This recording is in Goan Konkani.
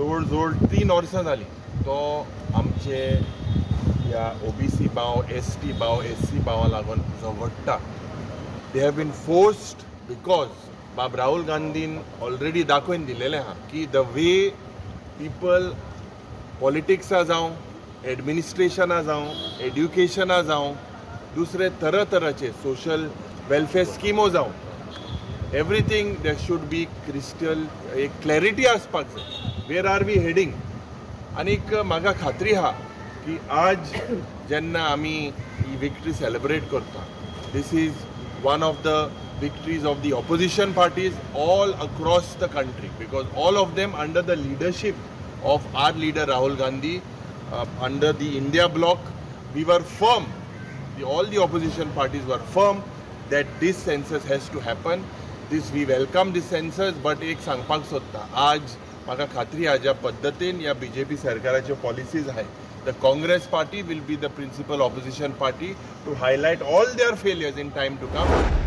जवळ जवळ 3 वर्सां जालीं तो आमचे ह्या ओबीसी भाव, एसटी भाव, एससी भावा लागून झगडटा. They have been forced because बाब राहुल गांधीन ऑलरेडी दाखोवन दिलेलें आहा की the way people पॉलिटिक्सा जावं, एडमिनिस्ट्रेशना जावं, एड्युकेशना जावं, दुसरे तरातराचे सोशल वेलफेअर स्किमो जावं, everything there should be crystal एक क्लॅरिटी आसपाक जाय, where are we heading. आनीक म्हाका खात्री आहा की आज जेन्ना आमी ही विक्ट्री सेलिब्रेट करता, this is one of the victories of the opposition parties all across the country, because all of them, under the leadership of our leader Rahul Gandhi, under the India bloc, we were firm, all the opposition parties were firm that this census has to happen. This we welcome this census, but एक सांगपाक सोदता, आज म्हाका खात्री आहा, ज्या पद्दतीन ह्या बीजेपी सरकाराच्यो पॉलिसीज आहाय, the Congress party will be the principal opposition party to highlight all their failures in time to come.